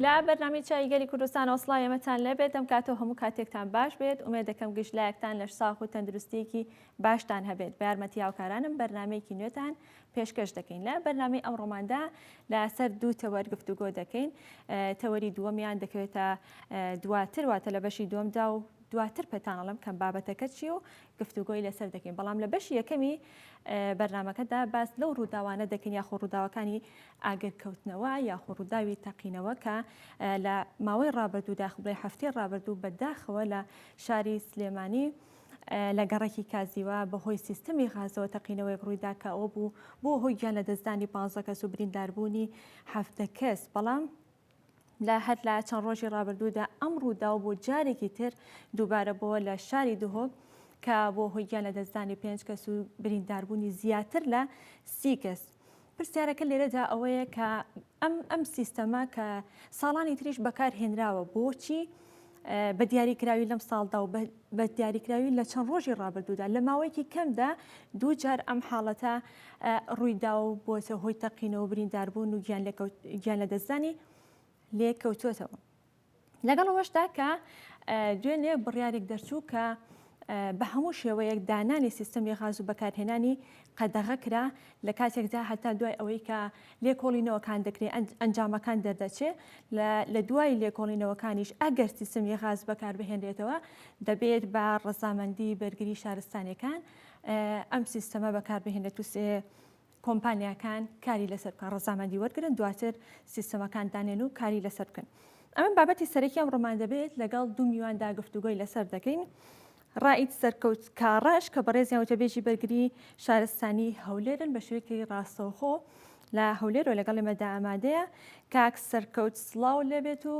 لە بەرنامەی چاوی گەلی کوردستانەوە سڵاوی ئێمەتان لێبێت ئەم کاتە و هەموو کاتێکتان باش بێت ئومێد دەکەم گشت لایەکتان لەش ساغ و تەندروستیەکی باشتان هەبێت بە یارمەتی هاوکارانم بەرنامەیەکی نوێتان پێشکەش دەکەین لە بەرنامەی ئەمڕۆماندا لەسەر دوو تەوەر گفتوگۆ دەکەین تەوەری دووەمیان دەکەوێتە دواتر واتە لە بەشی دووەمدا و دواتر پێتان ئەڵێم کەم بابەتەکە چی و گفتوگۆی لەسەر دەکەین بەڵام لە بەشی یەکەمی بەرنامەکەدا باس لەو ڕووداوانە دەکەین یاخۆ ڕووداوەکانی ئاگرکەوتنەوە یاخۆ ڕووداوی تەقینەوە کە لە ماوەی ڕابردوو داخبڵێ هەفتەی ڕابردوو بەداخەوە لە شاری سلێمانی لە گەڕەکی کازیوە بەهۆی سیستەمی غازەوە تەقینەوەیەک ڕوویدا کە ئەوە بوو بۆ هۆی گیان لەدەستدانی 15 کەس و برینداربوونی 17 کەس بەڵام لە هەر لە چەند ڕۆژی ڕابردوودا ئەم ڕووداو بۆ جارێکی تر دووبارە بۆوە لە شاری دهۆک کە بۆ هۆی گیان لەدەستدانی پێنج کەس و برینداربوونی زیاتر لە سی کەس. پرسیارەکە لێرەدا ئەوەیە کە ئەم ئەم سیستەمە کە ساڵانی تریش بەکار هێنراوە بۆچی بە دیاریکراوی لەم ساڵدا و بە دیاریکراوی لە چەند ڕۆژی ڕابردوودا لە ماوەیەکی کەمدا دوو جار ئەم حاڵەتە ڕوویدا و بۆتە هۆی تەقینەوە برینداربوون و گیان لەدەستدانی لێکەوتووەتەوە. لەگەڵ ئەوەشدا کە دوێنێ بڕیارێک دەرچوو کە بە هەموو شێوەیەک دانانی سیستەمی غاز و بەکارهێنانی قەدەغە کرا لە کاتێکدا هەتا دوای ئەوەی کە لێکۆڵینەوەکان دەکرێت ئەنجامەکان دەردەچێ لە دوای لێکۆڵینەوەکانیش ئەگەر سیستەمی غاز بەکاربهێنرێتەوە دەبێت بە ڕەزامەندی بەرگری شارستانیەکان ئەم سیستەمە بەکاربهێنێت و کۆمپانیاکان کاری لەسەر بکەن ڕەزامەندی وەرگرن دواتر سیستەمەکان دانێن و کاری لەسەر بکەن ئەمە بابەتی سەرەکی ئەمڕۆمان دەبێت لەگەڵ دوو میواندا گفتوگۆی لەسەر دەکەین ڕائید سەرکەوت کاڕەش کە بەڕێزیان وتەبێژی بەرگری شارستانی هەولێرن بە شێوەیەکی ڕاستەوخۆ لە هەولێر و لەگەڵ ئێمەدا ئامادەیە کاک سەرکەوت سڵاو لێبێت و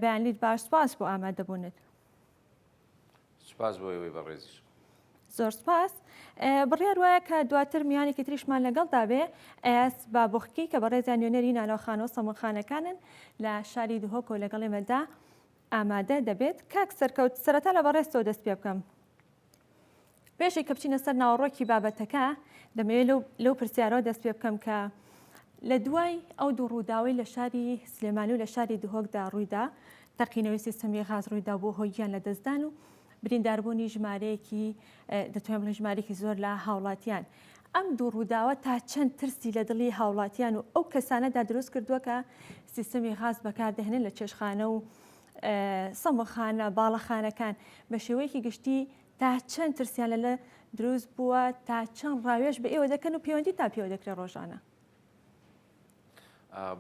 بەیانیت باش سپاس بۆ ئامادەبوونت. سوپاس بۆ ئێوەی بەڕێزیش. زۆر سپاس. بڕیار وایە کە دواتر میوانێکی تریشمان لەگەڵدا بێ ئەیاس بابۆخکی کە بەڕێزیان نوێنەری نانەوەخانە و سەمونخانەکانن لە شاری دهۆک و لەگەڵ ئێمەدا ئامادە دەبێت. کاک سەرکەوت سەرەتا لە بەڕێزتەوە دەست پێ بکەم. پێشی کە بچینە سەر ناوەڕۆکی بابەتەکە دەمەوێت لەو پرسیارەوە دەست پێ بکەم کە لە دوای ئەو دوو ڕووداوەی لە شاری سلێمانی و لە شاری دهۆکدا ڕوویدا تەقینەوەی سیستەمی غاز ڕوویدا بۆ هۆی گیان لەدەستدان و برینداربوونی ژمارەیەکی دەتوانین بڵێین ژمارەیەکی زۆر لە هاوڵاتیان ئەم دوو ڕووداوە تا چەند ترسی لە دڵی هاوڵاتیان و ئەو کەسانەدا دروست کردووە کە سیستەمی غاز بەکاردەهێنن لە چێشخانە و سەمونخانە باڵەخانەکان بە شێوەیەکی گشتی تا چەند ترسیان لە لە دروست بووە تا چەند ڕاوێژ بە ئێوە دەکەن و پەیوەندیتان پێوە دەکرێت ڕۆژانە؟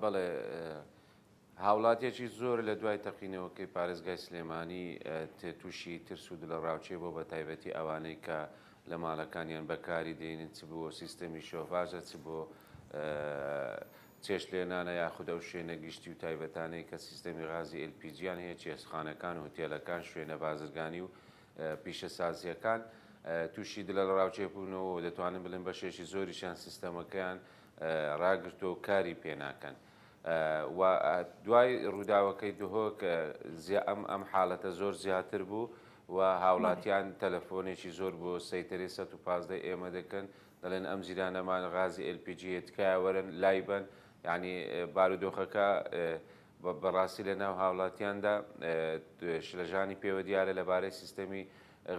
بەڵێ هاوڵاتیەکی زۆر لە دوای تەقینەوەکەی پارێزگای سلێمانی تووشی ترس و دڵەڕاوکێ بۆ بە تایبەتی ئەوانەی کە لە ماڵەکانیان بەکاری دێنن چ بۆ سیستەمی شۆفاژە چ بۆ چێشتلێنانە یاخود ئەو شوێنە گشتی و تایبەتانەی کە سیستەمی غازی LPG یان هەیە چێشتخانەکان هوتێلەکان شوێنە بازرگانی و پیشەسازییەکان تووشی دڵەڕاوکێ بوونەوە و دەتوانن بڵێن بەشێکی زۆریشیان سیستەمەکەیان ڕاگرتووە و کاری پێ ناکەن. و دوای ڕووداوەکەی دهۆک ئەم ئەم حاڵەتە زۆر زیاتر بوو و هاوڵاتیان تەلەفۆنێکی زۆر بۆ سەیتەرەی 115 ئێمە دەکەن دەڵێن ئەم جیرانەمان غازی LPG هەیە تکایە وەرن لای بەن یعنی بارودۆخەکە بەڕاستی لە ناو هاوڵاتیاندا شلەژانی پێوە دیارە لەبارەی سیستەمی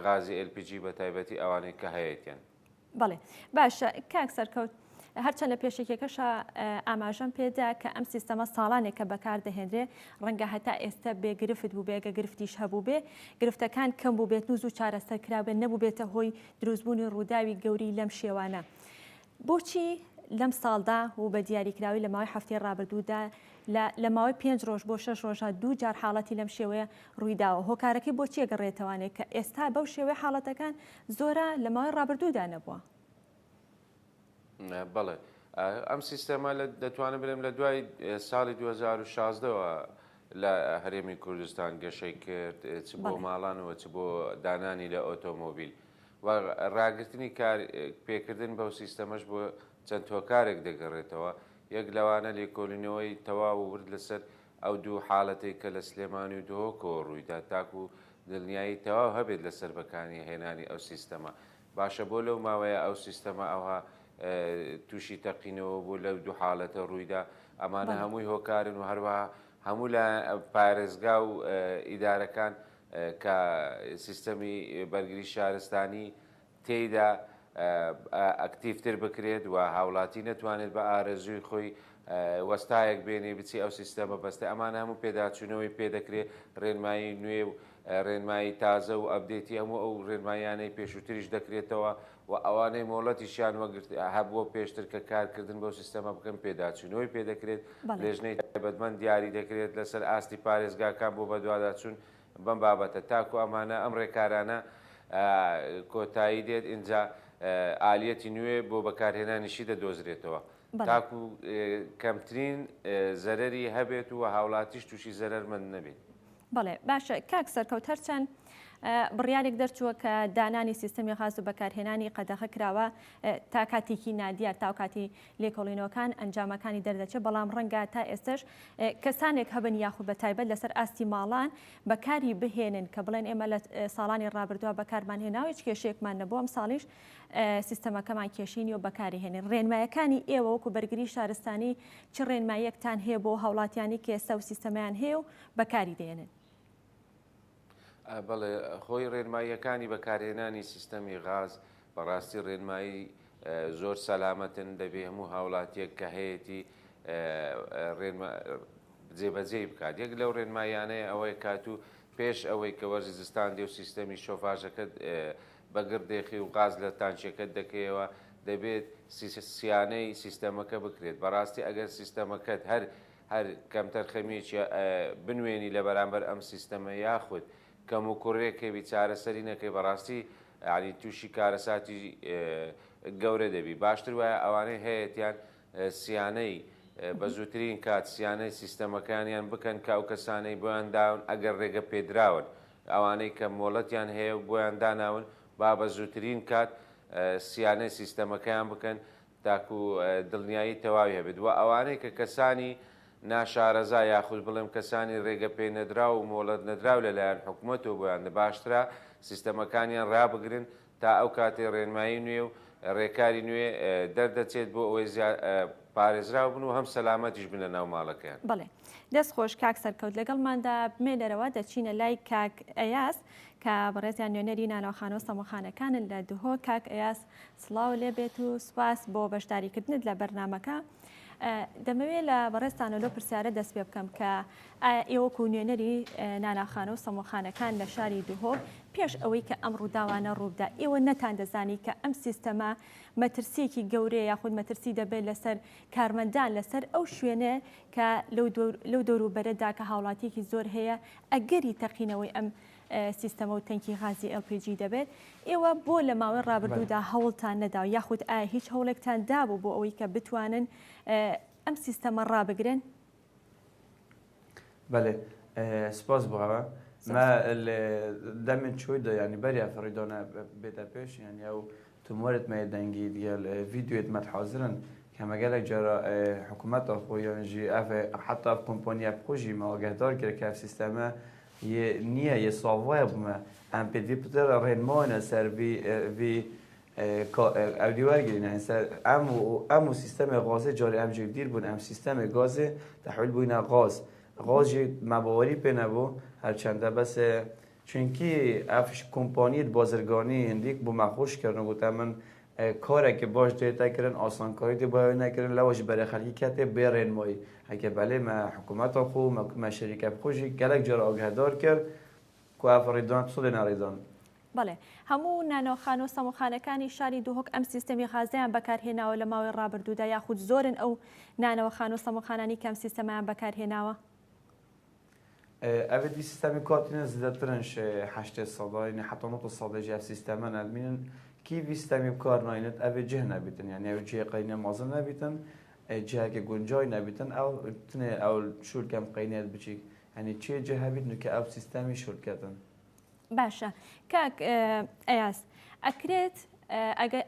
غازی LPG بە تایبەتی ئەوانەی کە هەیەتیان. بەڵێ باشە کاک سەرکەوت هەرچەند لە پێشەکیەکەشا ئاماژەم پێدا کە ئەم سیستەمە ساڵانێکە بەکار دەهێنرێ ڕەنگە هەتا ئێستا بێ گرفت بوو بێگە گرفتیش هەبوو بێ گرفتەکان کەم بوو بێت و زوو چارەسەر کرابێت نەبوو بێتە هۆی دروستبوونی ڕووداوی گەوری لەم شێوانە بۆچی لەم ساڵدا و بە دیاریکراوی لە ماوەی هەفتەی ڕابردوودا لە ماوەی پێنج ڕۆژ بۆ شەش ڕۆژە دوو جار حاڵەتی لەم شێوەیە ڕوویداوە هۆکارەکەی بۆ چیە گەڕێتەوانێ کە ئێستا بەو شێوەی حاڵەتەکان زۆرە لە ماوەی ڕابردوودا نەبووە؟ بەڵێ ئەم سیستەمە دەتوانم بڵێم لە دوای ساڵی 2016ەوە لە هەرێمی کوردستان گەشەی کرد چ بۆ ماڵانەوە چ بۆ دانانی لە ئۆتۆمۆبیل و ڕاگرتنی کار پێکردن بەو سیستەمەش بۆ چەند هۆکارێک دەگەڕێتەوە یەک لەوانە لێکۆلینەوەی تەواو و ورد لەسەر ئەو دوو حاڵەتەی کە لە سلێمانی و دهۆکەوە ڕوویدا تاکو دڵنیایی تەواو هەبێت لەسەر بەکانی هێنانی ئەو سیستەمە. باشە بۆ لەو ماوەیە ئەو سیستەمە ئەوها تووشی تەقینەوە بوو لەو دوو حاڵەتە ڕوویدا؟ ئەمانە هەمووی هۆکارن و هەروەها هەموو پارێزگا و ئیدارەکان کە سیستەمی بەرگری شارستانی تێیدا ئەکتیڤتر بکرێت و هاوڵاتی نەتوانێت بە ئارەزووی خۆی وەستایەک بێنێ بچی ئەو سیستەمە بەستێ، ئەمانە هەموو پێداچوونەوەی پێدەکرێت، ڕێنمایی نوێ و ڕێنمایی تازە و ئەپدەیتی هەموو ئەو ڕێنماییانەی پێشووتریش دەکرێتەوە و ئەوانەی مۆڵەتیشیان وەگرت هەبووە پێشتر کە کارکردن بەو سیستەمە بکەن پێداچوونەوەی پێدەکرێت، لێژنەی تایبەتمەند دیاری دەکرێت لەسەر ئاستی پارێزگاکان بۆ بەدواداچوون بەم بابەتە تاکو ئەمانە ئەم ڕێکارانە کۆتایی دێت ئینجا ئالیەتی نوێ بۆ بەکارهێنانیشی دەدۆزرێتەوە تاکو کەمترین زەرەری هەبێت و هاوڵاتیش تووشی زەرەرمەند نەبێت. بەڵێ باشە کاک سەرکەوت هەرچەند بڕیارێک دەرچووە کە دانانی سیستەمی غاز و بەکارهێنانی قەدەغە کراوە تا کاتێکی نادیار تا کاتی لێکۆڵینەوەکان ئەنجامەکانی دەردەچێت، بەڵام ڕەنگە تا ئێستەش کەسانێک هەبن یاخود بە تایبەت لەسەر ئاستی ماڵان بەکاری بهێنن کە بڵێن ئێمە لە ساڵانی ڕابردووە بەکارمان هێناوە هیچ کێشەیەکمان نەبوو ئەم ساڵیش سیستەمەکەمان کێشەی نییە و بەکاری هێنین. ڕێنمایەکانی ئێوە وەکو بەرگری شارستانی چ ڕێنماییەکتان هەیە بۆ هاوڵاتیانی کە ئێستا و سیستەمەیان هەیە و بەکاری دێنن؟ بەڵێ خۆی ڕێنماییەکانی بەکارهێنانی سیستەمی غاز بەڕاستی ڕێنمایی زۆر سەلامەتن دەبێ هەموو هاوڵاتیەک کە هەیەتی جێبەجێی بکات یەک لەو ڕێنماییانەیە ئەوەیە کات و پێش ئەوەی کە وەرزی زستان دێ و سیستەمی شۆفاژەکەت بەگڕ دێخی و غاز لە تانکیەکەت دەکەیەوە دەبێت سیانەی سیستەمەکە بکرێت بەڕاستی ئەگەر سیستەمەکەت هەر هەر کەمتەرخەمیەکی بنوێنی لە بەرامبەر ئەم سیستەمە یاخود کەموکوڕیەک هەبی چارەسەری نەکەی بەڕاستی یانی توشی کارەساتی گەورە دەبی باشتر وایە ئەوانەی هەیەتیان سیانەی بە زووترین کات سیانەی سیستەمەکانیان بکەن کە ئەو کەسانەی بۆیان داون ئەگەر ڕێگە پێدراون ئەوانەی کە مۆڵەتیان هەیە و بۆیان داناون با بە زووترین کات سیانەی سیستەمەکەیان بکەن تاکو دڵنیایی تەواوی هەبێت وە ئەوانەی کە کەسانی ناشارەزا یاخود بڵێم کەسانی رێگە پێنەدراو و مۆڵەت نەدراو لەلایەن حکومەتەوە بۆیان باشترە سیستەمەکانیان رابگرن تا ئەو کاتەی رێنمایی نوێ و رێکاری نوێ دەردەچێت بۆ ئەوەی پارێزراو بن و هەم سەلامەتیش بن لەناو ماڵەکەیان. بەڵێ دەست خۆش کاک سەرکەوت لەگەڵماندا بمێنەرەوە دەچینە لای کاک ئەیاز کە بەڕێزیان نوێنەری نانەواخانە و سەمۆخانەکانن لە دهۆک کاک ئەیاز سڵاو لێبێت و سوپاس بۆ بەشداریکردنت لە بەرنامەکە. دەمەوێت لە بەڕێزتانەوە لەو پرسیارە دەست پێ بکەم کە ئایا ئێوە وەکو نوێنەری ناناخانە و سەمۆخانەکان لە شاری دهۆک پێش ئەوەی کە ئەم ڕووداوانە ڕووبدا ئێوە نەتان دەزانی کە ئەم سیستەمە مەترسیەکی گەورەیە یاخود مەترسی دەبێت لەسەر کارمەندان لەسەر ئەو شوێنە کە لەو دەوروبەرەدا کە هاوڵاتیەکی زۆر هەیە ئەگەری تەقینەوەی ئەم سیستەمە و تەنکی غازی LPG دەبێت، ئێوە بۆ لە ماوەی ڕابردوودا هەوڵتان نەدا یاخود ئایا هیچ هەوڵێکتان دابوو بۆ ئەوەی کە بتوانن ئەم سیستەمە ڕابگرن؟ بەێ سپاس بۆ ئەوە ما دەمن چۆی دە ینی بەریا فڕیدۆنە بێتە پێش یانی ئەو تموەرت مەیە دەنگی دیگەل ڤیدیۆیت مەت حازرن کە مە گەلەک جارا حکومەتا خۆ یان ژی ئەڤ حەتا ئەڤ کۆمپانیا بخۆ ژی مە ئاگەهدار کرد کە ئەڤ سیستەمە یێ نییە یێ ساڤایە بمە ئەم پێدڤی پتر ڕێنمایە سەر ڤی ڤی ئەو دی وەرگرین یانی سەر ئەم و ئەم و سیستەمێ غازێ جارێ ئەم جێگدیر بوون ئەم سیستەمێ گازێ تەحویل بووینە غاز غاز ژی مە باوەری پێ نەبوو هەرچەندە بەسێ چونکی ئەف کۆمپانیت بازرگانی هندیک بۆ مە خۆش کردن و گوتە من کارێکی باش دێتە کردن ئاسانکاری دێ بۆ نەکردن لەوەش بەرێ خەلکی کەتێ بێ ڕێنمایی هەکە بەلێ مە حکوومەتە خۆ مە شەریکە بخۆشی گەلەک جار ئاگهدار کرد کو ئەف ڕێدان چ دێ نەڕێدان. بەڵێ هەموو نانەوەخانە و سەمۆخانەکانی شاری دهۆک ئەم سیستەمی غازەیان بەکارهێناوە لە ماوەی ڕابردوودا یاخود زۆرن ئەو نانەوەخانە و سەمۆخانانەی کە ئەم سیستەمەیان بەکارهێناوە؟ ئەڤ دی سیستەمی کاتینە زیدەترن ش 80 سەدا یعنی حتا 90 سەدا ژی ئەڤ سیستەمە نەدمینن کی ڤی سیستەمی بکار ناینت ئەڤ جه نەبیتن یعنی ئەو جێ قەینە مازن نەبیتن جهەکە گونجای نەبیتن ئەو تنێ ئەو شولکەم قەینێت بچیک یعنی چێ جه هەبیت نوکە ئەو سیستەمی شولکەتن. باشە کاک ئەیاز ئەکرێت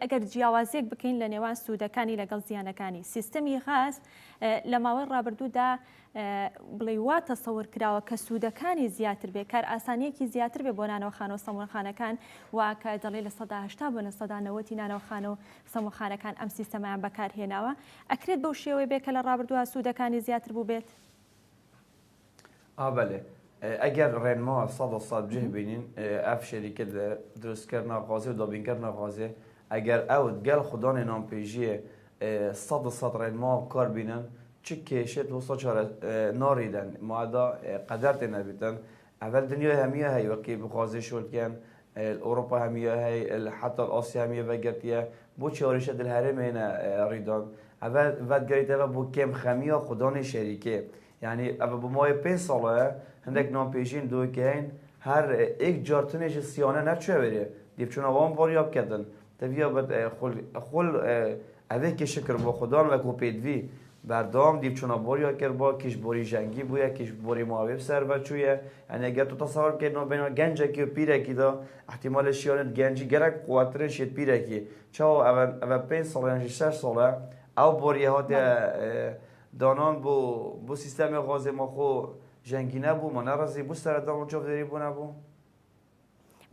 ئەگەر جیاوازیەک بکەین لە نێوان سوودەکانی لەگەڵ زیانەکانی سیستەمی غاز لە ماوەی ڕابردوودا بڵێ وا تەسەور کراوە کە سوودەکانی زیاتر بێ کار ئاسانیەکی زیاتر بێ بۆ نانەوەخانە و سەمونخانەکان و کە دەڵێ 80% بۆ 90% نانەوەخانە و سەمونخانەکان ئەم سیستەمەیان بەکارهێناوە ئەکرێت بەو شێوەیە بێ کە لە ڕابردووە سوودەکانی زیاتر بوو بێت؟ ئا بەلێ ئەگەر ڕێنما سەدا سەد بجێ بینین ئەف شەریکە دروستکردنا غازێ و دابینکردنا غازێ ئەگەر ئەو گەل خودانێ نانپێژیێ 100% ڕێنما بکار بینن چ کێشێت وسا چارە ناڕیدەن مادا قەدەر تێ نەبیتن ئەول دنیای هەمیە هەی وەکی بخوازێ شۆلکەن ئەوروپا هەمیە هەی حتا ئاسیا هەمیە وەگرتیە بۆ چاریشە دل هەرێمێنە ڕیدان ئەڤ ڤەدگەریتەوە بۆ کێم خەمیە خودانی شەریکێ یعنی ئەڤ بۆ ماوەی پێنج ساڵە هەندێک نانپێژین دوکەین هەر ئێک جار تونێژ سیانە نەچوە وێرێ دیبچوونە وان بۆریا بکەتن تەڤیا بەد خول خول ئەvê کێشە کرد بۆ خودان وەکو پێدوی بەردەوام دیبچوونە بۆریا کرد بۆ کیش بۆری ژەنگی بووە کیش بۆری ماوێ سەر بەچوویە یعنی ئەگەر تو تەسەوەر بکەیت ناوبەینە گەنجێکی و پیرێکیدا احتیمال شیانت گەنجی گەلەک قوەترن شێت پیرێکی چاوە ئەvە ئەvە پێنج ساڵ یان شەش ساڵە ئەو بۆریە هاتێ دانان بۆ بۆ سیستەمی غازێ ما خۆ ژەنگی نەبوو ما نەڕزی بۆ سەرەدان و چاودێری بۆ نەبوو.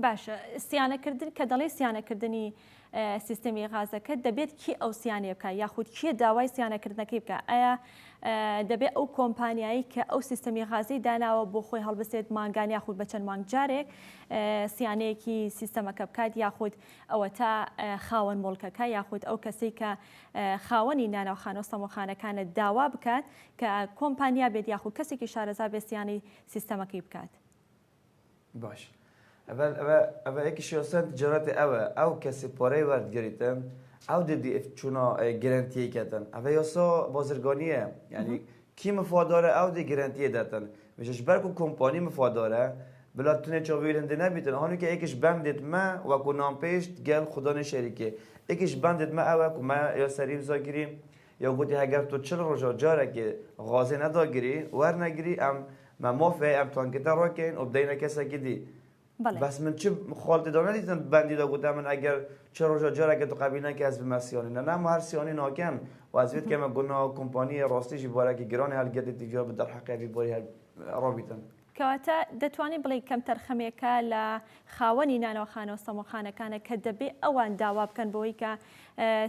باشە سیانەکردن کە دەڵێ سیانەکردنی سیستەمی غازەکە دەبێت کی ئەو سیانەیە بکات یاخود کێ داوای سیانەکردنەکەی بکە ئایا دەبێت ئەو کۆمپانیایی کە ئەو سیستەمی غازی داناوە بۆ خۆی هەڵبسێت مانگان یاخود بە چەند مانگ جارێک سیانەیەکی سیستەمەکە بکات یاخود ئەوە تا خاوەن مڵکەکە یاخود ئەو کەسێک کە خاوەنی نانەوخانە و سەمۆخانەکانە داوا بکات کە کۆمپانیا بێت یاخود کەسێکی شارەزا بێت سیانەی سیستەمەکەی بکات. باش ئەڤ یەکی شیاسەن تجارەتێ ئەوە ئەو کەسی پارەی وەردگریتن ئەو ددی چونا گرنتیە کەتن ئەڤ یاسا بازرگانیە یعنی کی مفادارە ئەو دی گرنتیە دەتن بژش بەرکو کۆمپانی مفادارە بلا تونێ چاویل هەندێ نەبیتن هانوکە یەکیش بەندێت مە وەکو نانپێشت گەل خودانێ شەریکێ یەکیش بەندێت مە ئەوە کو مە یا سەریم زاگیری یا گوتی هەگەر تو 40 ڕۆژە جارێکی غازێ نەداگیری وەرنەگیری ئەم مە مافێ ئەم تانکێتە ڕاکەین و بدەینە کەسێکی دی. بەس من چ خاڵتی دا نەدیتم بەندی دا گوتە من ئەگەر چ ڕۆژە جارێکە تو قەبیل نەکە ئەز بمە سیانی نە نەم هەر سیانی ناکەن و ئەز وێت کەمە گونا کۆمپانیە ڕاستیژی بارێکی گرانی هەڵگرتی تیجار بە دەرحەقی ئەوی باری هەر ڕابیتن. کەواتە دەتوانین بڵێین کەمتەرخەمێکە لە خاوەنی نانەواخانە و سەمۆخانەکانە کە دەبێ ئەوان داوا بکەن بۆی کە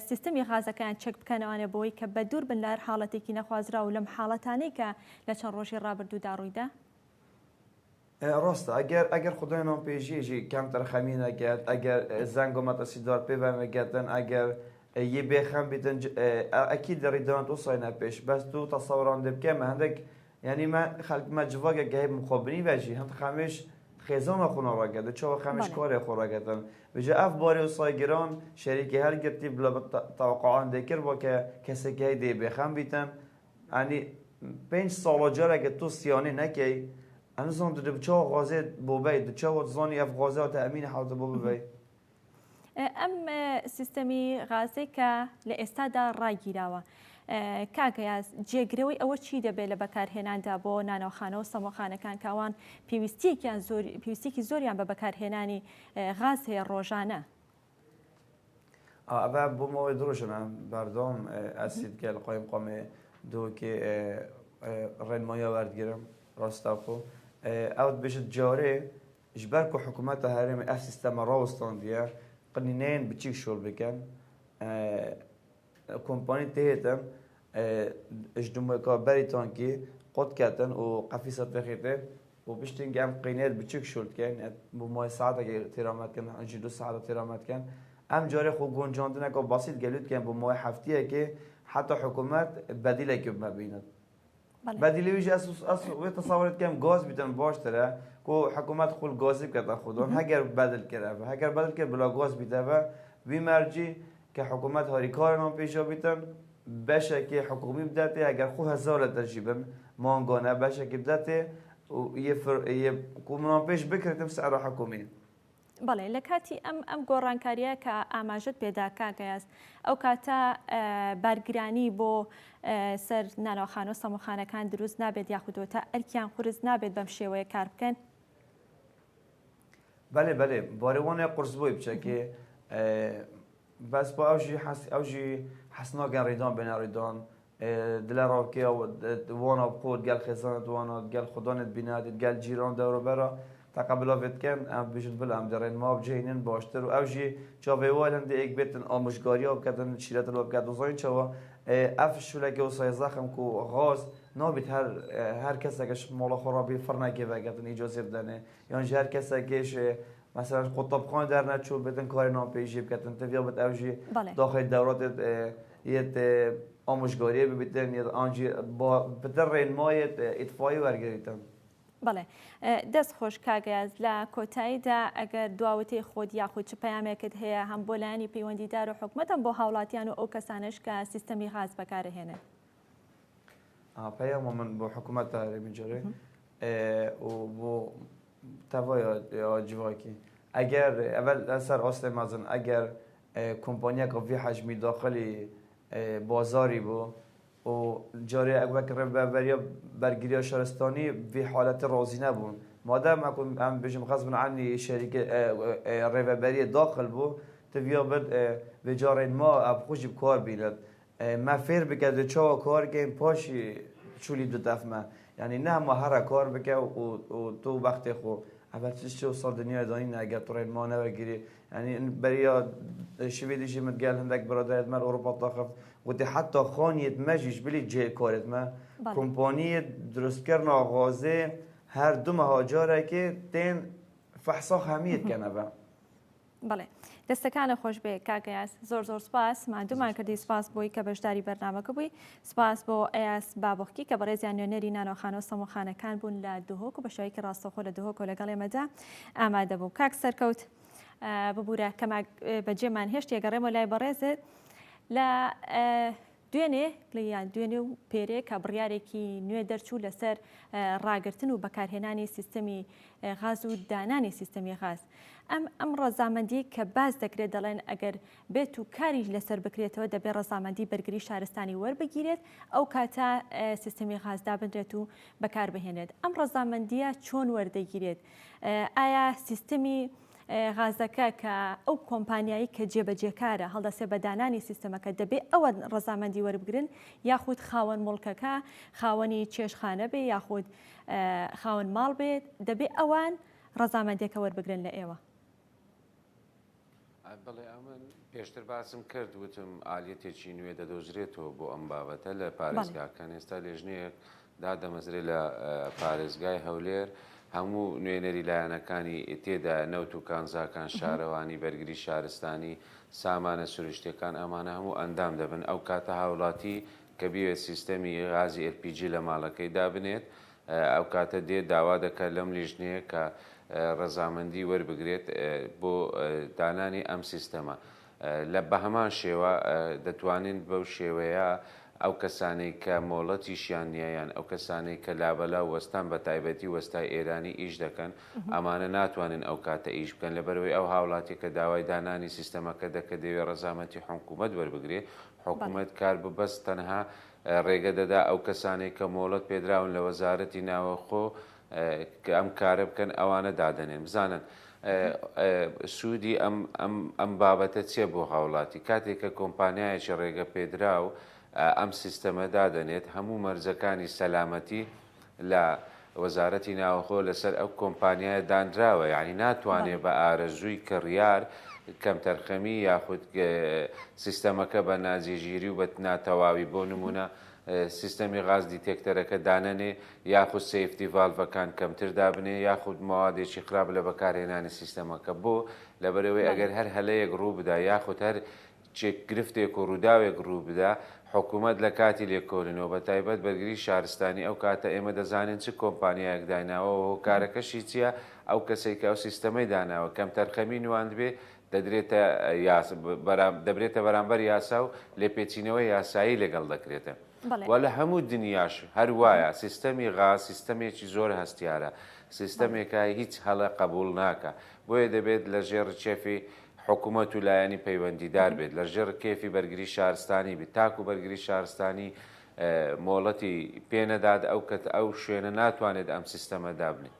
سیستمی غازەکەیان چەک بکەنەوانێ بۆی کە بە دوور بن لە هەر حاڵەتێکی نەخوازراو لەم حاڵەتانەی کە لە چەند ڕۆژی ڕابردوودا ڕوویدا؟ ڕاستە ئەگەر ئەگەر خودای نانپێژیژی کەمتەرخەمی نەکرد ئەگەر زەنگ و مەترسیدار پێ نەگەتن ئەگەر یê بێخەم بیتن ئەکید ڕیدانت وسای نەپێش بەس تو تەسەوران دێ بکەمە هەندێک یعنی مە خەلک مە جڤاکە گەهێ مخابنی ڤەژی هەند خەمێش خێزانە خۆ ناڕاگەت چاوە خەمێش کارێ خۆ ڕاگەتن بجا ئەف بارێ وسای گران شەریکی هەرگرتی بلا تەوقعان دێ کرد بۆ کە کەسێک هەی دێ بێخەم بیتن ینی پێنج ساڵە جارێکە تۆ سیانێ نەکەی ئەم زان تو دبچاوە غازێ بۆ بەی دچاوە زانی ئەف غازە تەئمینە حەوتە بۆ ببەی. ئەم سیستەمی غازەی کە لە ئێستادا ڕاگیراوە کاک یاز جێگرەوەی ئەوە چی دەبێت لە بەکارهێناندا بۆ نانەوخانە و سەمۆخانەکان کە ئەوان پێویستیەکیان زۆر پێویستیەکی زۆریان بە بەکارهێنانی غاز هەیە ڕۆژانە؟ ئەڤ بۆ ماوەی دو ڕۆژە بەردەوام ئەسید گەل قایمقامێ دهۆکێ ڕێنماییە وەردگرم ڕاستەوخۆ ئەو دبێژت جارێ ji ber ku hikûmeta herêmê ev sîstema rawistandiye qinîneyên biçîk şol bikin kompanî têhêtin ji dûmeka berî tankî qot ketin û qefîsa têxêtê û piştî em qîneyê biçûk şol dikin bo mayê saetekê têra me dikin an jî du saeta têra me dikin em carê xwe goncandineka basît gelû dikin bo mayê heftiyekê heta hikûmet bedîlekê bi me bînin. بەدیلی ویژ ئەس ئەس وێ تەسەوەر دکەم گاز بیتن باشترە کو حکوومەت خول گازی بکەتە خودان هەگەر بەدل کرد هەگەر بەدل کرد بلا گاز بیتەوە وی مەرجی کە حکوومەت هاریکارمان پێشا بیتن بەشێکی حکومی بداتێ ئەگەر خۆ هەزار لە تەرجی بن مانگانە بەشێکی بداتێ یە کومنان پێش بکرێتم سعر حکومی. بەڵێ لە کاتی ئەم ئەم گۆڕانکاریە کە ئاماژەت پێدا کاک ئەیاز ئەو کاتە بارگرانی بۆ سەر نانەواخانە و سەمۆخانەکان دروست نابێت یاخودەوە تا ئەرکیان قورس نابێت بەم شێوەیە کار بکەن؟ بەێ بەێ بارێوانە قورس بۆی بچەکێ بەس بۆ ئەوژی حەس ئەوژی حەس ناکەن ڕیدان بێنە ڕیدان دلە ڕاوکێ وانا بخۆت گەل خێزانت وانا گەل خودانت بینات گەل جیران دەوروبەرە تەقەبلا vê dikin em bêjin bila em derên ma bicihînin baştir û ew jî çavê wan hindê êk bêtin amojgariya biketin şîretin we biket dizanîn çawa ev şûlekê wisa zexm ku xaz نابێت هەر هەر کەسێکش ماڵە خۆ ڕابی فڕنەکێ ڤەگەتن ئیجازێ بدەنێ یان هەر کەسێکێش مەسەلەن قوتابخانە دەرنەچوو بێتن کاری نانپێژی بکەتن تڤیا بێت ئەوژی داخلی دەورات یەت ئامۆژگاریە ببیتن یەت ئانجی پتر ڕێنمایەت ئیتفایی وەرگریتن. بەڵێ دەست خۆش کاک ئەیاز لە کۆتاییدا ئەگەر دواوتەی خۆت یاخود چ پەیامێکت هەیە هەم بۆ لایەنی پەیوەندیدار و حکومەت هەم بۆ هاوڵاتیان و ئەو کەسانەش کە سیستەمی غاز بەکارەهێنن. پەیاما من بۆ حکومەتە هەرێمی جارێ و بۆ تەڤای جڤاکی ئەگەر ئەول لەسەر ئاستێ مەزن ئەگەر کۆمپانیەکە ڤی حەجمی داخلی بازاری بوو و جارێ وەک ڕێڤەبەریە بەرگریە شارستانی ڤی حالەتی ڕازی نەبوون مادەم ئەکو ئەم بێژم غەزبن عەنی شەریکە ڕێڤەبەریە داخل بوو تڤیا بد ڤێجا ڕێنما ئەب خۆشی بکار بینت مە فێر بکە دە چاوە کار کەین پاشی چولی دو دەف مە یعنی نە هەمە هەرە کار بکە و تۆ بەختێ خۆ ئەڤە چ ساڵ دنیای دانینە ئەگەر تو ڕێنما نەوەگیری یعنی بەریا شوێ دیژی من گەل هەندێک برادەرێت مە ئەوروپا تاخفت وتی حتا خانیت مەژیش بلی جێ کارێت مە کۆمپانیت دروستکردنا غازێ هەر دو مەها جارێکێ تێن فەحسا خەمیت کەنەڤە. بەڵێ دەستەکانە خۆش بێ کاک ئەیاس زۆر زۆر سپاس ماندوومان کردی سپاس بۆی کە بەشداری بەرنامەکە بووی سپاس بۆ ئەیاس بابخکی کە بەڕێزیان نوێنەری نانۆخانە و سەمۆخانەکان بوون لە دهۆک و بە شێوەیەکی ڕاستەوخۆ لە دهۆک و لەگەڵ ئێمەدا ئامادە بوو کاک سەرکەوت ببوورە کەما بەجێمان هێشت یەگەڕێمەوە لای بەڕێزت لە دوێنێ یان دوێنێ و پێرێ کە بڕیارێکی نوێ دەرچوو لەسەر ڕاگرتن و بەکارهێنانی سیستەمی غاز و دانانی سیستەمی غاز. ئەم ئەم ڕەزامەندی کە باس دەکرێت دەڵێن ئەگەر بێت و کاریش لەسەر بکرێتەوە دەبێت ڕەزامەندی بەرگری شارستانی وەربگیرێت ئەو کاتە سیستەمی غاز دابنرێت و بەکاربهێنرێت. ئەم ڕەزامەندیە چۆن وەردەگیرێت؟ ئایا سیستەمی غازەکە کە ئەو کۆمپانیایی کە جێبەجێکارە هەڵدەسێ بە دانانی سیستەمەکە دەبێ ئەوان ڕەزامەندی وەربگرن یاخود خاوەن موڵکەکە خاوەنی چێشتخانە بێ یاخود خاوەن ماڵ بێت دەبێ ئەوان ڕەزامەندیەکە وەربگرن لە ئێوە؟ بەڵێ ئەمن پێشتر باسم کرد وتم ئالیەتێکی نوێ دەدۆزرێتەوە بۆ ئەم بابەتە لە پارێزگاکان ئێستا لێژنەیەک دادەمەزرێ لە پارێزگای هەولێر هەموو نوێنەری لایەنەکانی تێدایە نەوت و کانزاکان شارەوانی بەرگری شارستانی سامانە سروشتیەکان ئەمانە هەموو ئەندام دەبن ئەو کاتە هاوڵاتی کە بیەوێت سیستەمی غازی LPG لە ماڵەکەی دابنێت ئەو کاتە دێت داوا دەکات لەم لیژنەیە کە ڕەزامەندی وەربگرێت بۆ دانانی ئەم سیستەمە. لە بەهەمان شێوە دەتوانین بەو شێوەیە ئەو کەسانەی کە مۆڵەتیشیان نییە یان ئەو کەسانەی کە لابەلا وەستان بە تایبەتی وەستای ئێرانی ئیش دەکەن ئەمانە ناتوانن ئەو کاتە ئیش بکەن لەبەرئەوەی ئەو هاوڵاتیە کە داوای دانانی سیستەمەکە دەکە دەیەوێ ڕەزامەتی حکومەت وەربگرێ حکومەت کار ببەست تەنها ڕێگە دەدا ئەو کەسانەی کە مۆڵەت پێدراون لە وەزارەتی ناوەخۆ کە ئەم کارە بکەن ئەوانە دادەنێن بزانن سوودی ئەم ئەم ئەم بابەتە چیە بۆ هاوڵاتی کاتێک کە کۆمپانیایەکی ڕێگە پێدراو ئەم سیستەمە دادەنێت هەموو مەرجەکانی سەلامەتی لە وەزارەتی ناوەخۆ لەسەر ئەو کۆمپانیایە دانراوە یعنی ناتوانێت بە ئارەزووی کڕیار کەمتەرخەمی یاخود سیستەمەکە بە ناجێگیری و بە ناتەواوی بۆ نمونە سیستەمی غاز detector ەکە دانەنێ یاخود safety valve ەکان کەمتر دابنێ یاخود مەوادێکی خراپ لە بەکارهێنانی سیستەمەکە بۆ لەبەرئەوەی ئەگەر هەر هەلەیەک ڕووبدا یاخود هەر گرفتێک و ڕووداوێک ڕووبدا حکوومەت لە کاتی لێکۆلینەوە بە تایبەت بەرگری شارستانی ئەو کاتە ئێمە دەزانین چ کۆمپانیایەک دایناوە و هۆکارەکەشی چییە ئەو کەسەی کە ئەو سیستەمەی داناوە کەمتەرخەمی نواندبێ دەدرێتە دەبرێتە بەرامبەر یاسا و لێپێچینەوەی یاسایی لەگەڵ دەکرێتە. وە لە هەموو دنیاش هەر وایە سیستەمی غاز سیستەمێکی زۆر هەستیارە سیستەمێکە هیچ هەڵە قەبوڵ ناکا بۆیە دەبێت لە ژێر ڕکێفی حکومەت و لایەنی پەیوەندیدار بێت لە ژێر ڕکێفی بەرگری شارستانی بیت تاکو بەرگری شارستانی مۆڵەتی پێ نەدات ئەو کەت ئەو شوێنە ناتوانێت ئەم سیستەمە دابنێت.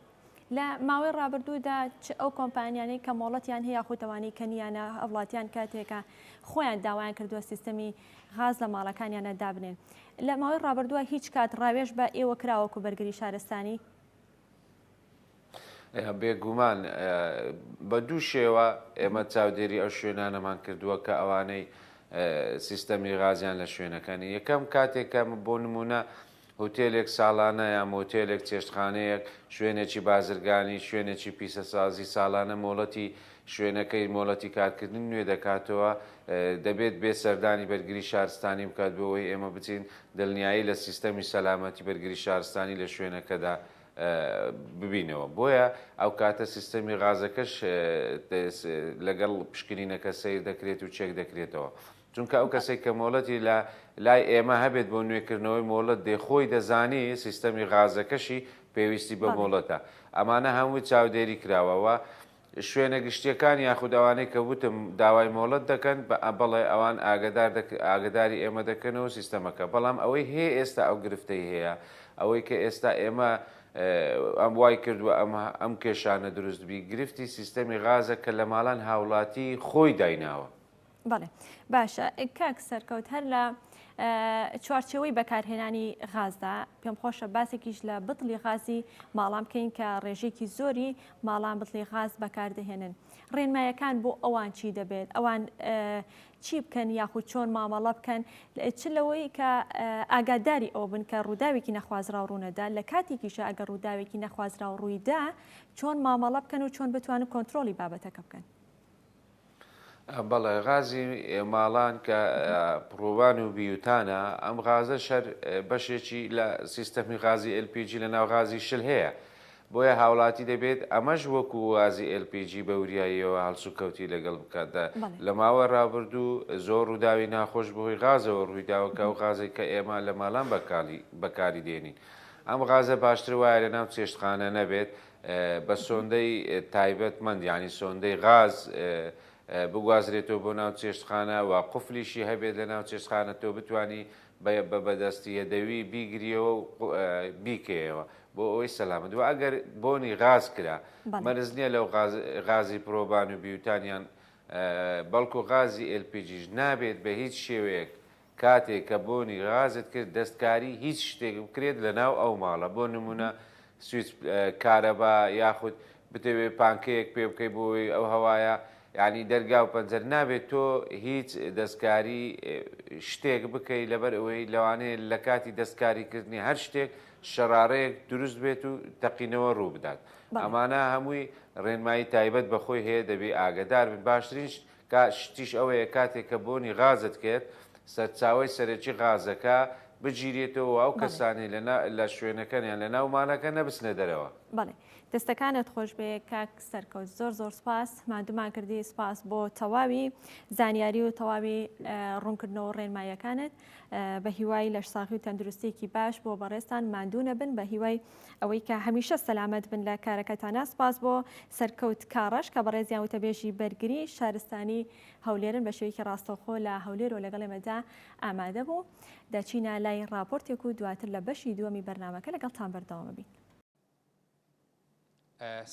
لە ماوەی ڕابردوودا چ ئەو کۆمپانیانەی کە مۆڵەتیان هەیە یاخود ئەوانەی کە نییانە هاوڵاتیان کاتێکە خۆیان داوایان کردووە سیستەمی غاز لە ماڵەکانیانە دابنێن لە ماوەی ڕابردووە هیچ کات ڕاوێژ بە ئێوە کراوە وەکو بەرگری شارستانی؟ بێگومان بە دوو شێوە ئێمە چاودێری ئەو شوێنانەمان کردووە کە ئەوانەی سیستەمی غازیان لە شوێنەکانی یەکەم کاتێک کە بۆ نمونە. هوتێلێک ساڵانە یا مۆتێلێک، چێشتخانەیەک، شوێنێکی بازرگانی، شوێنێکی پیسەسازی ساڵانە مۆڵەتی شوێنەکەی مۆڵەتی کارکردنی نوێ دەکاتەوە، دەبێت بێ سەردانی بەرگری شارستانی بکات بۆ ئەوەی ئێمە بچین دڵنیایی لە سیستەمی سەلامەتی بەرگری شارستانی لە شوێنەکەدا ببینەوە. بۆیە ئەو کاتە سیستەمی غازەکەش لەگەڵ پشکنینەکە سەیر دەکرێت و چێک دەکرێتەوە. چونکە ئەو کەسەی کە مۆڵەتی لە لای ئێمە هەبێت بۆ نوێکردنەوەی مۆڵەت دێ خۆی دەزانی سیستەمی غازەکەشی پێویستی بە مۆڵەتە. ئەمانە هەمووی چاودێری کراوە و شوێنە گشتیەکان یاخود ئەوانەی کە وتم داوای مۆڵەت دەکەن بە بەڵێ ئەوان ئاگادار ئاگاداری ئێمە دەکەنەوە سیستەمەکە بەڵام ئەوەی هەیە ئێستا ئەو گرفتەی هەیە ئەوەی کە ئێستا ئێمە ئەم وای کردووە ئەم ئەم کێشانە دروست بی گرفتی سیستەمی غازە کە لە ماڵان هاوڵاتی خۆی دایناوە. بەڵێ باشە کاک سەرکەوت هەر لە چوارچێوەی بەکارهێنانی غازدا پێم خۆشە باسێکیش لە بتڵی غازی ماڵان بکەین کە ڕێژێکی زۆری ماڵان بتڵی غاز بەکاردەهێنن ڕێنمایەکان بۆ ئەوان چی دەبێت ئەوان چی بکەن یاخود چۆن مامەڵە بکەن چ لەوەی کە ئاگاداری ئەوە بن کە ڕووداوێکی نەخوازراو ڕوونەدا لە کاتێکیشە ئەگەر ڕووداوێکی نەخوازراو ڕوویدا چۆن مامەڵە بکەن و چۆن بتوانن کۆنترۆڵی بابەتەکە بکەن. بەڵێ غازی ماڵان کە پڕۆبان و بیوتانە ئەم غازەش هەر بەشێکی لە سیستەمی غازی LPG لە ناو غازی شل هەیە بۆیە هاوڵاتی دەبێت ئەمەش وەکو غازی LPG بە وریاییەوە هەڵسوکەوتی لەگەڵ بکات لە ماوە ڕابردوو زۆر ڕووداوی ناخۆش بەهۆی غازەوە ڕوویداوە کە ئەو غازەی کە ئێمە لە ماڵان بەکاری دێنین ئەم غازە باشتر وایە لە ناو چێشتخانە نەبێت بە سۆندەی تایبەتمەند یانی سۆندەی غاز بگوازرێتەوە بۆ ناو چێشتخانە و قفلیشی هەبێت لە ناو چێشتخانە تۆ بتانی بە بەدەستی یەدەوی بیگریەوە و بیکەیەوە بۆ ئەوەی سەلامەت و ئەگەر بۆنی غاز کرا مەرز نییە لەو غازی پرۆبان و بیوتانیان بەڵکو غازی LPG ش نابێت بە هیچ شێوەیەک کاتێک کە بۆنی غازت کرد دەستکاری هیچ شتێک بکرێت لەناو ئەو ماڵە بۆ نمونە سویچ کارەبا یاخود بتەوێت پانکەیەک پێ بکەی بۆی ئەو هەوایە یعنی دەرگا و پەنجەر نابێت تۆ هیچ دەستکاری شتێک بکەی لەبەر ئەوەی لەوانەیە لە کاتی دەستکاریکردنی هەر شتێک شەڕارەیەک دروست بێت و تەقینەوە ڕوو بدات ئەمانە هەمووی ڕێنمایی تایبەت بەخۆی هەیە دەبێ ئاگدار بن باشترین کا شتیش ئەوەیە کاتێک کە بۆنی غازت کرد سەرچاوەی سەرەکی غازەکە بگیرێتەوە و ئەو کەسانەی لە نا لە شوێنەکەن یان لە ناو مالەکە نەبچنە دەرەوە. بەڵێ دەستەکانت خۆشبێ کاک سەرکەوت زۆر زۆر سپاس ماندوومان کردی سپاس بۆ تەواوی زانیاری و تەواوی ڕوونکردنەوە ڕێنماییەکانت بە هیوای لەشساغی و تەندروستیەکی باش بۆ بەڕێزتان ماندوو نەبن بە هیوای ئەوەی کە هەمیشە سەلامەت بن لە کارەکەتانا سپاس بۆ سەرکەوت کاڕەش کە بەڕێزیان وتەبێژی بەرگری شارستانی هەولێرن بە شێوەیەکی ڕاستەوخۆ لە هەولێرەوە لەگەڵ ئێمەدا ئامادە بوو دەچینە لای ڕاپۆرتێک و دواتر لە بەشی دووەمی بەرنامەکە لەگەڵتان بەردەوام بین.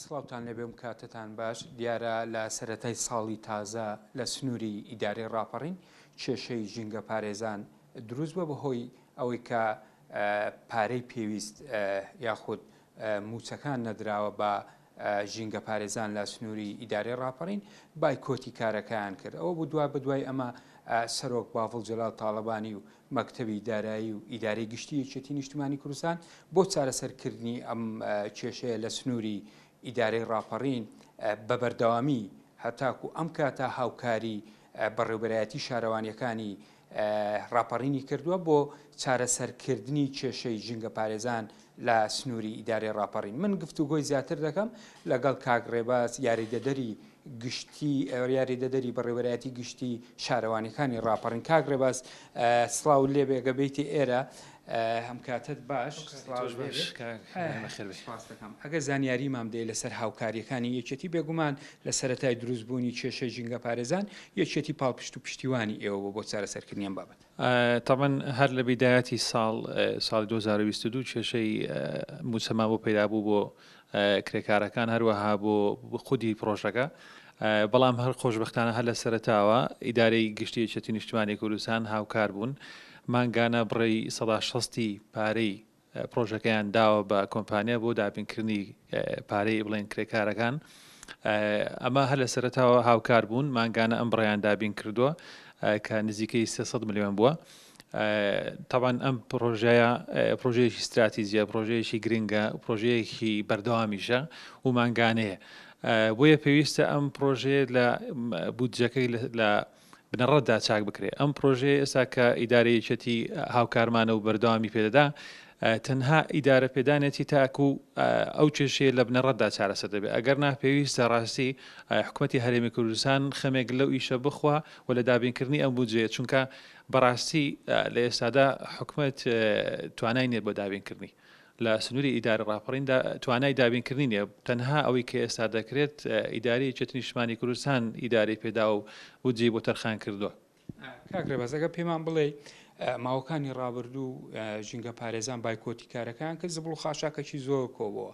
سڵاوتان لێبێ و کاتتان باش، دیارە لە سەرەتای ساڵی تازە لە سنووری ئیدارەی ڕاپەڕین کێشەی ژینگەپارێزان دروست بووە بەهۆی ئەوەی کە پارەی پێویست یاخود مووچەکان نەدراوە بە ژینگەپارێزان لە سنووری ئیدارەی ڕاپەڕین بایکۆتی کارەکەیان کرد ئەوە بوو دوا بەدوای ئەمە سەرۆک باڤڵ جەلال تاڵەبانی و مەکتەبی دارایی و ئیدارەی گشتی یەکێتی نیشتمانی کوردستان بۆ چارەسەرکردنی ئەم کێشەیە لە سنووری ئیدارەی ڕاپەڕین بە بەردەوامی هەتاکو ئەم کاتە هاوکاری بەڕێوبەرایەتی شارەوانیەکانی ڕاپەڕینی کردووە بۆ چارەسەرکردنی کێشەی ژینگەپارێزان لە سنووری ئیدارەی ڕاپەڕین. من گفتوگۆی زیاتر دەکەم لەگەڵ کاک ڕێباز یاریدەدەری گشتی یاریدەدەری بەڕێوەرایەتی گشتی شارەوانیەکانی ڕاپەڕین. کاک ڕێباز سڵاوت لێبێ گە بێیتە ئێرە ئەم کاتەت باش. سڵاوت لێبێ. سپاست دەکەم. ئەگەر زانیاریمان بدەی لەسەر هاوکاریەکانی یەکێتی بێگومان لە سەرەتای دروستبوونی کێشەی ژینگەپارێزان یەکێتی پاڵپشت و پشتیوانی ئێوە بوو بۆ چارەسەرکردنی ئەم بابەتە. تەبعەن هەر لە بیدایەتی ساڵ، ساڵی 2022 کێشەی مووچەمان بۆ پەیدا بوو بۆ کرێکارەکان هەروەها بۆ خودی پڕۆژەکە، بەڵام هەر خۆشبەختانە هەر لە سەرەتاوە ئیدارەی گشتی یەکێتی نیشتمانی کوردستان هاوکار بوون، مانگانە بڕی 60% پارەی پڕۆژەکەیان داوە بە کۆمپانیا بۆ دابینکردنی پارەی بڵێن کرێکارەکان ئەمە هەر لە سەرەتاوە هاوکار بوون مانگانە ئەم بڕیان دابین کردووە کە نزیکەی 300 ملیۆن بووە. تەبعەن ئەم پڕۆژەیە پڕۆژەیەکی ستراتیجیە، پڕۆژەیەکی گرنگە، پڕۆژەیەکی بەردەوامیشە و مانگانەیە. بۆیە پێویستە ئەم پڕۆژەیە لە بودجەکەی لە بنەڕەتدا چاک بکرێت. ئەم پڕۆژەیە ئێستا کە ئیدارەی یەکێتی هاوکارمانە و بەردەوامی پێدەدا، تەنها ئیدارە پێدانێتی تاکو ئەو کێشەیە لە بنەڕەتدا چارەسەر دەبێت. ئەگەرنا پێویستە ڕاستی حکومەتی هەرێمی کوردستان خەمێک لەو ئیشە بخوا و لە دابینکردنی ئەم بودجەیە، چونکە بەڕاستی لە ئێستادا حکومەت توانای نیە بۆ دابینکردنی لە سنووری ئیدارە ڕاپەڕیندا توانای دابینکردنی نیە تەنها ئەوەی کە ئێستا دەکرێت ئیدارەی یەکێتی نیشتمانی کوردستان ئیدارەی پێدا و بودجەی بۆ تەرخان کردووە. کاک ڕێباز ئەگەر پێمان بڵێی ماوەکانی ڕابردوو ژینگە پارێزان بایکۆتی کارەکەیان کرد زبڵ و خاشاکەکی زۆر کۆبەوە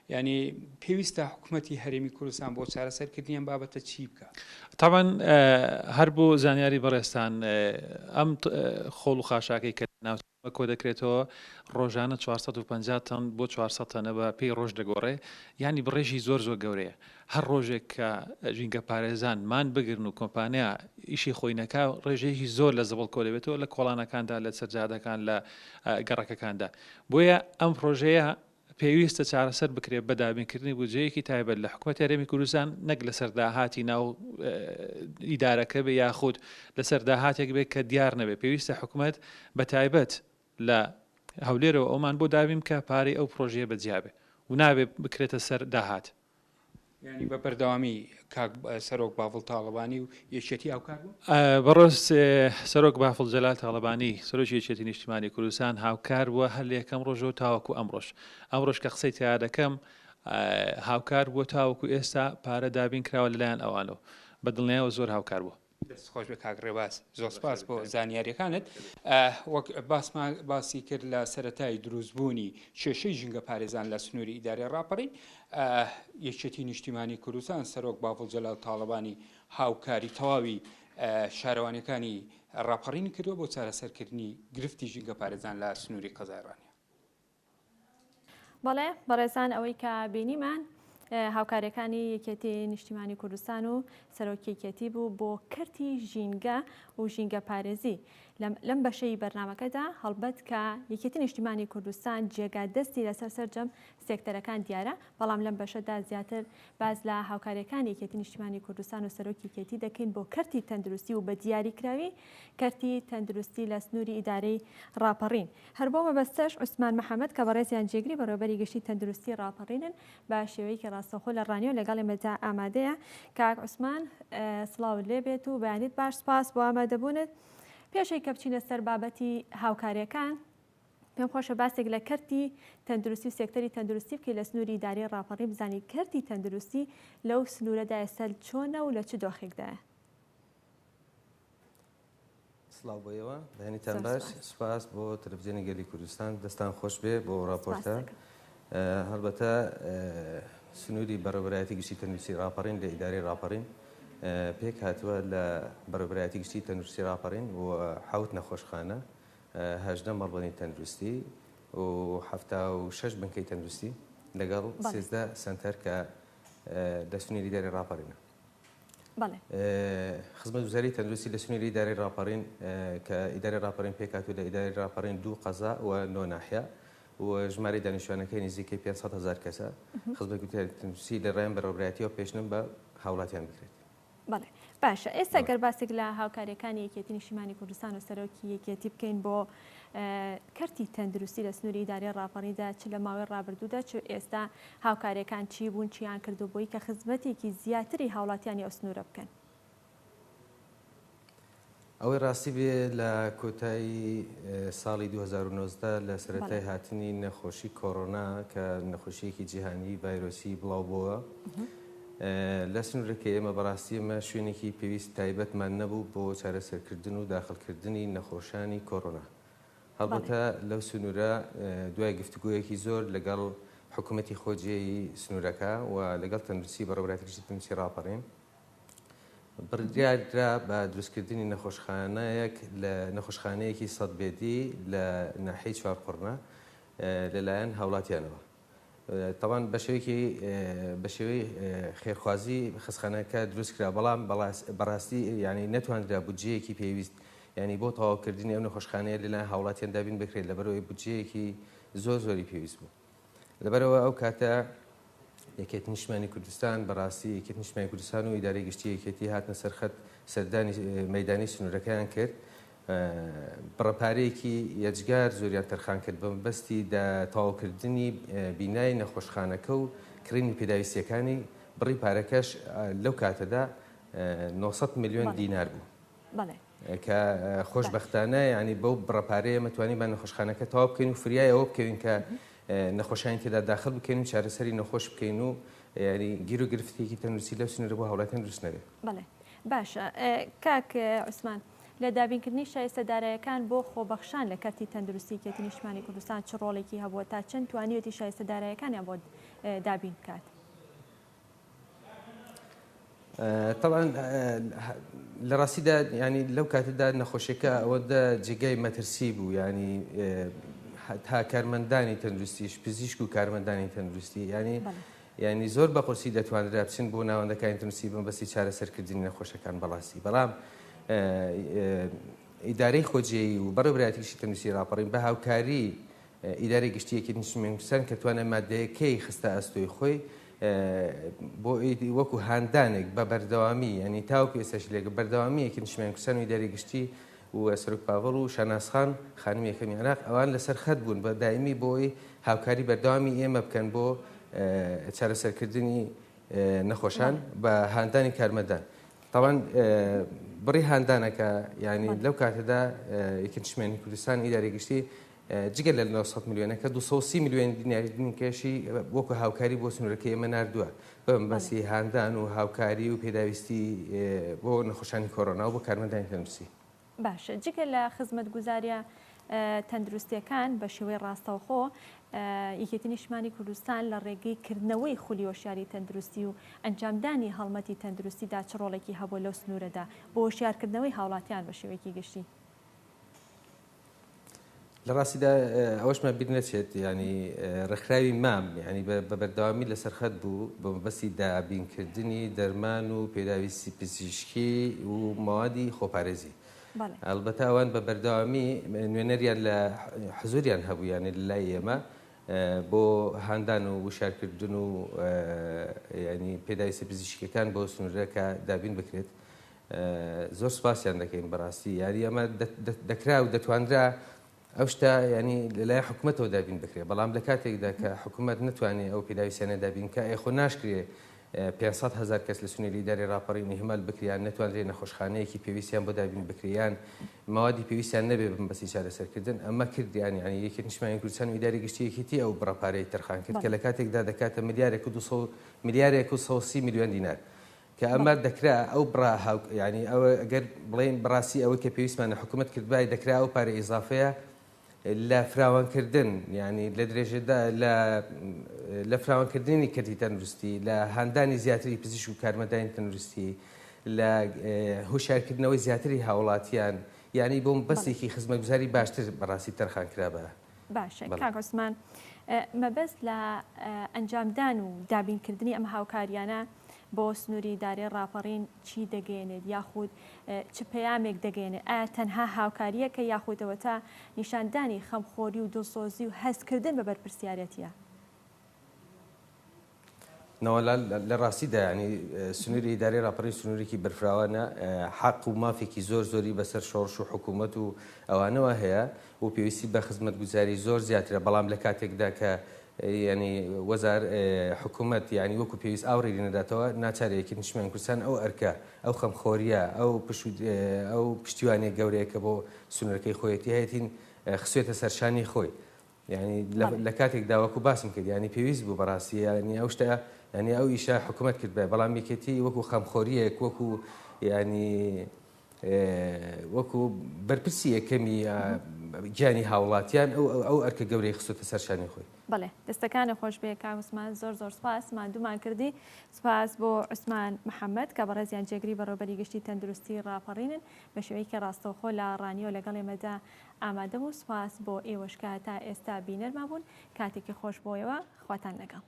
یعنی پێویستە حکوومەتی هەرێمی کوردستان بۆ چارەسەرکردنی ئەم بابەتە چی بکە؟ تاوان هەر بۆ زانیاری بەڕێزتان ئەم خۆڵ و خاشاکەی کە ناوچە کۆ دەکرێتەوە ڕۆژانە 450 تەن بۆ 400 تەنە بە پێی ڕۆژ دەگۆڕێ یعنی بڕێژی زۆر زۆر گەورەیە هەر ڕۆژێک کە ژینگە پارێزان مان بگرن و کۆمپانیا ئیشی خۆی نەکا ڕێژەیەکی زۆر لە زبڵ کۆ دەبێتەوە لە کۆڵانەکاندا لە سەرجادەکان لە گەڕەکەکاندا بۆیە ئەم پرۆژەیە پێویستە چارەسەر بکرێت بە دابینکردنی بودجەیەکی تایبەت لە حکومەتی هەرێمی کوردستان نەک لەسەر داهاتی ناو ئیدارەکە بێ یاخود لەسەر داهاتێک بێت کە دیار نەبێت پێویستە حکومەت بە تایبەت لە هەولێرەوە ئەومان بۆ دابین بکە پارەی ئەو پرۆژەیە بە جیا بێ و نابێ بکرێتە سەر داهات. یانی بە بەردەوامی کاک سەرۆک بافڵ تاڵەبانی و یەکێتی هاوکار بوون؟ بەڕێز سەرۆک بافڵ جەلال تاڵەبانی سەرۆکی یەکێتی نیشتیمانی کوردستان هاوکار بووە هەر لە یەکەم ڕۆژەوە تاوەکو ئەمڕۆش ئەمڕۆش کە قسەی تیا دەکەم هاوکار بووە تاوەکو ئێستا پارە دابین کراوە لەلایەن ئەوانەوە بە دڵنیایەوە زۆر هاوکار بووە. دەست خۆش بێ کاک ڕێباز زۆر سپاس بۆ زانیاریەکانت وەک باسمان باسی کرد لە سەتای دروستبوونی کێشەی ژینگە پارێزان لە سنووری ئیدارەی ڕاپەڕین یەکێتی نیشتیمانی کوردستان سەرۆک بافڵ جەلال تاڵەبانی هاوکاری تەواوی شارەوانیەکانی ڕاپەڕینی کردووە بۆ چارەسەرکردنی گرفتی ژینگە پارێزان لە سنووری قەزای ڕانیە. بەڵێ بەڕێزان ئەوەی کە بینیمان هاوکاریەکانی یەکێتی نیشتیمانی کوردستان و سەرۆکی یەکێتی بوو بۆ کەرتی ژینگە و ژینگە پارێزی لەم بەشەی بەرنمەکەدا هەڵبەت کە یەکێتی نیشتیمانی کوردستان جێگا دەستی لەسەر سەرجەم سێکتەرەکان دیارە بەڵام لەم بەشەدا زیاتر باس لە هاوکاریەکانی یەکێتی نیشتیمانی کوردستان و سەرۆکی یەکێتی دەکەین بۆ کەرتی تەندروستی و بە دیاریکراوی کەرتی تەندروستی لە سنووری ئیدارەی ڕاپەڕین. هەر بەو مەبەستەش عوسمان محەمەد کە بەڕێزیان جێگری بەڕێوەبەری گشتی تەندروستی ڕاپەڕینن بە شێوەیەکی ڕاستەوخۆ لە ڕانیەوە لەگەڵ ئێمەدا ئامادەیە. کاک عوسمان سڵاوت لێبێت و بەیانیت باش سپاس بۆ ئامادەبوونت. پێش ئەوەی کە بچینە سەر بابەتی هاوکاریەکان پێم خۆشە باسێک لە کەرتی تەندروستی و سێکتەری تەندروستی بکەی لە سنووری ئیدارەی ڕاپەڕین بزانین کەرتی تەندروستی لەو سنوورەدا ئێستا چۆنە و لە چ دۆخێکدایە؟ سڵاو بۆ ئێوە بەیانیتان باش سوپاس بۆ تەلەفزیۆنی گەلی کوردستان دەستان خۆش بێ بۆ ڕاپۆرتە هەڵبەتە سنووری بەڕێوەبەرایەتی گشتی تەندروستی ڕاپەڕین لە ئیدارەی ڕاپەڕین پێک هاتووە لە بەڕێوەبەرایەتی گشتی تەندروستی ڕاپەڕین و حەوت نەخۆشخانە 18 مەڵبەنی تەندروستی و 76 بنکەی تەندروستی لەگەڵ 13 سنتەر کە لە سنووری ئیدارەی ڕاپەڕینە. بەڵێ. خزمەتگوزاری تەندروستی لە سنووری ئیدارەی ڕاپەڕین کە ئیدارەی ڕاپەڕین پێکهاتووە لە ئیدارەی ڕاپەڕین دوو قەزا و نۆ ناحیە و ژمارەی دانیشتوانەکەی نزیکەی 500 هەزار کەسە خزمەتگوزاری تەندروستی لە ڕێیان بەڕێوەبەرایەتیەوە پێشنم بە هاوڵاتیان بکرێت. بەڵێ باشە ئێستا گەر باسێک لە هاوکاریەکانی یەکێتی نیشتیمانی کوردستان و سەرۆکی یەکێتی بکەین بۆ کەرتی تەندروستی لە سنووری ئیدارەی ڕاپەڕیندا چ لە ماوەی ڕابردوودا چ ئێستا هاوکاریەکان چی بوون چیان کردو بۆی کە خزمەتێکی زیاتری هاوڵاتیانی ئەو سنوورە بکەن؟ ئەوەی ڕاستی بێ لە کۆتایی ساڵی 2019 لە سەرەتای هاتنی نەخۆشی کۆرۆنا کە نەخۆشیەکی جیهانی ڤایرۆسی بڵاو بۆوە لە سنوورەکەی ئێمە بەڕاستی ئێمە شوێنێکی پێویست تایبەتمان نەبوو بۆ چارەسەرکردن و داخلکردنی نەخۆشانی کۆرۆنا هەڵبەتە لەو سنوورە دوای گفتوگۆیەکی زۆر لەگەڵ حکوومەتی خۆجێی سنوورەکە و لەگەڵ تەندروستی بەڕێوەبەرایەتی گشتی تەندروستی ڕاپەڕین بڕیاردرا بە دروستکردنی نەخۆشخانەیەک لە نەخۆشخانەیەکی سەد بێدی لە ناحیەی چوارقوڕنە لەلایەن هاوڵاتیانەوە. تەبان بە شێوەیەکی بە شێوەی خێرخوازی خەستخانەکە دروست کرا بەڵام بەڕاستی یعنی نەتواندرا بودجەیەکی پێویست یانی بۆ تەواوکردنی ئەو نەخۆشخانەیە لەلایەن هاوڵاتیان دابین بکرێت لەبەرئەوەی بودجەیەکی زۆر زۆری پێویست بوو لەبەرئەوە ئەو کاتە یەکێتی نیشتمانی کوردستان بەڕاستی یەکێتی نیشتمانی کوردستان و ئیدارەی گشتی یەکێتی هاتنە سەرخەت سەردانی مەدانی سنوورەکەیان کرد بڕە پارەیەکی یەجگار زۆریان تەرخان کرد بە مەبەستی تەواوکردنی بینای نەخۆشخانەکە و کڕینی پێداویستیەکانی بڕی پارەکەش لەو کاتەدا 900 ملیۆن دینار بوو. کە خۆشبەختانە یانی بەو بڕە پارەیە ئێمە توانیمان نەخۆشخانەکە تەواو بکەین و فریای ئەوە بکەوین کە نەخۆشانی تێدا داخل بکەین و چارەسەری نەخۆش بکەین و یانی گیر و گرفتێکی تەندروستی لەو سنوورە بۆ هاوڵاتیان دروست نەبێت. بەڵێ باشە کاک عوسمان لە دابینکردنی شایستە دارایەکان بۆ خۆبەخشان لە کەرتی تەندروستی یەکێتی نیشتمانی کوردستان چ ڕۆڵێکی هەبووە تا چەند توانیوێتی شایستە دارایەکانیان بۆ دابین بکات؟ تەبعەن لە ڕاستیدا ینی لەو کاتەدا نەخۆشیەکە ئەوەندە جێگای مەترسی بوو ینی تا کارمەندانی تەندروستیش پزیشک و کارمەندانی تەندروستی ینی ینی زۆر بە قورسی دەتوانرا بچن بۆ ناوەندەکانی تەندروستی بەمەبەستی چارەسەرکردنی نەخۆشەکان بەڕاستی بەڵام ئیدارەی خۆجێی و بەڕێوەبەرایەتی گشتی تەندروستی ڕاپەڕین بە هاوکاری ئیدارەی گشتی یەکێتی نیشتمانی کوردستان کە توانا ماددەیەکەی خستە ئەستۆی خۆی بۆ وەکو هاندانێک بە بەردەوامی ینی تاوەکو ئێستاش لێگە بەردەوامی یەکێتی نیشتمانی کوردستان و ئیدارەی گشتی و سەرۆک پاڤڵ و شاناز خان خانمی یەکەمی عێراق ئەوان لەسەر خەت بوون بە دایمی بۆی هاوکاری بەردەوامی ئێمە بکەن بۆ چارەسەرکردنی نەخۆشان بە هاندانی کارمەندان تاوان بڕی هاندانەکە ینی لەو کاتەدا یەکێتی نیشتمانی کوردستان ئیدارەی گشتی جگە لە 900 ملیۆنەکە 230 ملیۆن دیناری دیکەشی وەکو هاوکاری بۆ سنوورەکەی ئێمە ناردووە بە مەبەستی هاندان و هاوکاری و پێداویستی بۆ نەخۆشانی کۆرۆنا و بۆ کارمەندانی تەندروستی. باشە جگە لە خزمەتگوزاریە تەندروستیەکان بە شێوەی ڕاستەوخۆ یەکێتی نیشتمانی کوردستان لە ڕێگەی کردنەوەی خولی هۆشیاری تەندروستی و ئەنجامدانی هەڵمەتی تەندروستیدا چ ڕۆڵێکی هەبووە لەو سنوورەدا بۆ هۆشیارکردنەوەی هاوڵاتیان بە شێوەیەکی گشتی؟ لە ڕاستیدا ئەوەشمان بیر نەچێت ینی ڕێکخراوی مام ینی بە بەردەوامی لەسەر خەت بوو بە مەبەستی دابینکردنی دەرمان و پێداویستی پزیشکی و مەوادی خۆپارێزی ئەلبەتە ئەوان بە بەردەوامی نوێنەریان لە حزوریان هەبوو یانە لای ئێمە بۆ هاندان و وشارکردن و ینی پێداویستە پزیشکیەکان بۆ سنوورەکە دابین بکرێت زۆر سوپاسیان دەکەین بەڕاستی یاری ئەمە دەکرا و دەتوانرا ئەو شتە ینی لەلایەن حکوومەتەوە دابین بکرێت بەڵام لە کاتێکدا کە حکوومەت نتوانێت ئەو پێداویستیانە دابین کە ئێخۆ ناشکرێ 500 هزار کەس لە سنووری ئیداری ڕاپەڕین ئیهمال بکریان نەتوانرێت نەخۆشخانەیەکی پێویستیان بۆ دابین بکریان مەوادی پێویستیان نەبێ بەمەبەستی چارەسەرکردن ئەمە کردیان یعنی یەکێتی نیشتمانی کوردستان و ئیداری گشتی یەکێتی ئەو بڕە پارەی تەرخان کرد کە لە کاتێکدا دەکاتە ملیارێک و 200 ملیارێک و 130 ملیۆن دینار کە ئەمە دەکرا ئەو بڕە هاو یانی ئەوە گەر بڵێین بەڕاستی ئەوەی کە پێویستمانە حکوومەت کردبای دەکرا ئەو پارە ئیزافەیە لە فراوانکردن یانی لە درێژەدا لە لە فراوانکردنی کەرتی تەندروستی لە هاندانی زیاتری پزیشک و کارمەندانی تەندروستی لە هۆشیارکردنەوەی زیاتری هاوڵاتیان یانی بۆ بەسێکی خزمەتگوزاری باشتر بەڕاستی تەرخان کرابا. باشە کاک عوسمان مەبەست لە ئەنجامدان و دابینکردنی ئەم هاوکاریانە بۆ سنووری ئیدارەی ڕاپەڕین چی دەگەیەنێت یاخود چ پەیامێک دەگەیەنێت ئایا تەنها هاوکارییەکە یاخود ئەوەتا نیشاندانی خەمخۆری و دڵسۆزی و هەستکردن بە بەرپرسیارێتیە؟ نەوەلا لە ڕاستیدا یانی سنووری ئیدارەی ڕاپەڕین سنوورێکی بەرفراوانە حەق و مافێکی زۆر زۆری بەسەر شۆڕش و حکوومەت و ئەوانەوە هەیە و پێویستی بە خزمەتگوزاری زۆر زیاترە بەڵام لە کاتێکدا کە یانی وەزار حکوومەت یانی وەکو پێویست ئاوڕی لێ نەداتەوە ناچارە یەکێتی نیشتمانی کوردستان ئەو ئەرکە ئەو خەمخۆریە ئەو ئەو پشتیوانیە گەورەیە کە بۆ سنوورەکەی خۆیەتی هەیەتین خسوێتە سەرشانی خۆی یانی لە کاتێکدا وەکو باسم کرد یانی پێویست بوو بەڕاستی یانی ئەو شتە یانی ئەو ئیشە حکوومەت کردبای بەڵام یەکێتی وەکو خەمخۆریەک وەکو یانی وەکو بەرپرسی یەکەمی گیانی هاوڵاتیان ئەو ئەو ئەرکە گەورەی خستۆتە سەر شانی خۆی. بەڵێ دەستەکانت خۆش بێ کاک عوسمان زۆر زۆر سپاس ماندوومان کردی سپاس بۆ عوسمان محەمەد کە بەڕێزیان جێگری بەڕێوەبەری گشتی تەندروستی ڕاپەڕینن بە شێوەیەکی ڕاستەوخۆ لە ڕانیەوە لەگەڵ ئێمەدا ئامادە بوو سپاس بۆ ئێوەش کە تا ئێستا بینەرمان بوون کاتێکی خۆش بۆ ئێوە خواتان لەگەڵ.